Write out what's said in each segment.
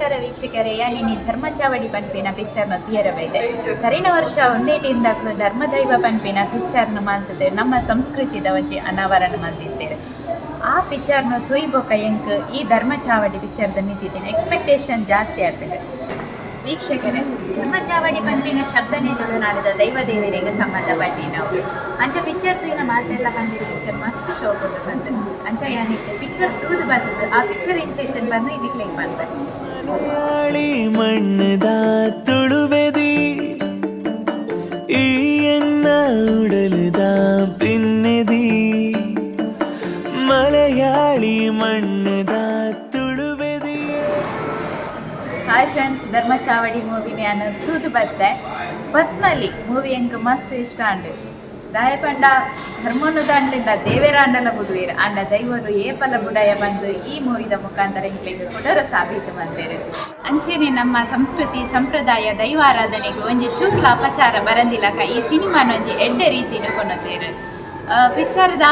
ನಮಸ್ಕಾರ ವೀಕ್ಷಕರೇ. ಯಾನಿನಿ ಧರ್ಮಚಾವಡಿ ಪನ್ಪಿನ ಪಿಕ್ಚರ್ನ ತೂಯರ ಬೈದೆ. ಕರಿನ ವರ್ಷ ಒಂದೇ ಟೀಮ್ದಕ್ಲು ಧರ್ಮದೈವ ಪನ್ಪಿನ ಪಿಕ್ಚರ್ನ ಮಲ್ತದೆ ನಮ್ಮ ಸಂಸ್ಕೃತಿದ ಒಂಜಿ ಅನಾವರಣ ಮಲ್ತಿತ್ತೇರು. ಆ ಪಿಕ್ಚರ್ನ ತೂಯಿ ಬೊಕ ಎಂಕ್ ಈ ಧರ್ಮಚಾವಡಿ ಪಿಕ್ಚರ್ದ ಮಿತಿದಿನ ಎಕ್ಸ್ಪೆಕ್ಟೇಷನ್ ಜಾಸ್ತಿ ಆಗ್ತದೆ. ವೀಕ್ಷಕರೇ, ಧರ್ಮಚಾವಡಿ ಪನ್ಪಿನ ಶಬ್ದನೇ ತುಳುನಾಡದ ದೈವ ದೇವರಿಗೆ ಸಂಬಂಧಪಟ್ಟಿನವು. ಅಂಚ ಪಿಕ್ಚರ್ ತೂಯಿನ ಮಾತೆಲ್ಲ ಪಂದಿರ ಪಿಕ್ಚರ್ ಮಸ್ತ್ ಶೋಕುಂಡು ಪಂದ್. ಅಂಚ ಯಾನಿತ್ತೆ ಪಿಕ್ಚರ್ ತೂದು ಬತ್ತದು, ಆ ಪಿಕ್ಚರ್ ಎಂಚ ಇತ್ತನ್ ಬಂದು ಇದಕ್ಕೆ ಪಂದೆ. ಮಲಯಾಳಿ ಮಣ್ಣದ ತುಳುವೆದಿ, ಈ ಎನ್ನ ಉಡಲುದ ಪಿನ್ನೆದಿ. ಮಲಯಾಳಿ ಮಣ್ಣದ ತುಳುವೆದಿ. ಹಾಯ್ ಫ್ರೆಂಡ್ಸ್, ಧರ್ಮಚಾವಡಿ ಮೂವಿ ನಾನು ತೂದು ಬತ್ತೆ. ಪರ್ಸ್ನಲಿ ಮೂವಿ ಎಂಕ್ ಮಸ್ತ್ ಇಷ್ಟ ಅಂಡು. ದಾಯ ಪಂಡ ಧರ್ಮನು ದಾಂಡ್ಲಿಂದ ದೇವೆರಾಂಡಲ ಬುಡುವೇರು, ಆಂಡ ದೈವರು ಏಪಲ ಬುಡಯ ಬಂದು ಈ ಮೂವಿದ ಮುಖಾಂತರ ಎಂಕ್ಲೆಗ್ ಕೊಡರ ಸಾಬೀತು ಬಂದೇರು. ಅಂಚೆನೆ ನಮ್ಮ ಸಂಸ್ಕೃತಿ, ಸಂಪ್ರದಾಯ, ದೈವಾರಾಧನೆಗೆ ಒಂಜಿ ಚೂರ್ಲ ಅಪಚಾರ ಬರಂದಿಲಕ ಈ ಸಿನಿಮಾನ ಒಂಜಿ ಎಡ್ಡೆ ರೀತಿಡ್ ಕೊನೊತೇರು. ಪಿಕ್ಚರ್ದ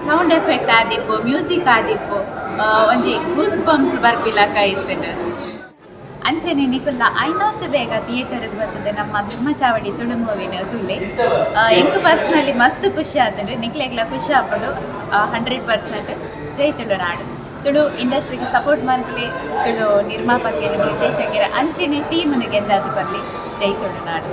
ಸೌಂಡ್ ಎಫೆಕ್ಟ್ ಆದಿಪ್ಪು, ಮ್ಯೂಸಿಕ್ ಆದಿಪ್ಪು, ಒಂಜಿ ಗೂಸ್ ಬಂಪ್ಸ್ ಬರ್ಪಿಲಕ ಇತ್ತುಂಡು. ಅಂಚನೆ ನಿಕುಲ್ಲ ಐನಾತ್ ಬೇಗ ಥಿಯೇಟರ್ ಬರ್ತದೆ ನಮ್ಮ ಧರ್ಮಚಾವಡಿ ತುಳು ಮೂವಿನ ತೂಲೆ. ಎಂಕ್ ಪರ್ಸನಲಿ ಮಸ್ತ್ ಖುಷಿ ಆತುಂಡು. ನಿಕ್ಲೆಗ್ಲ ಖುಷಿ ಆಪುಂಡು 100%. ಜೈ ತುಳುನಾಡು. ತುಳು ಇಂಡಸ್ಟ್ರಿಗೆ ಸಪೋರ್ಟ್ ಮಲ್ಪುಲೆ. ತುಳು ನಿರ್ಮಾಪಕರು, ನಿರ್ದೇಶಕರು, ಅಂಚೆನೆ ಟೀಮ್ನ ಗೆದ್ದಾದ್ ಬರ್ಲಿ. ಜೈ ತುಳುನಾಡು.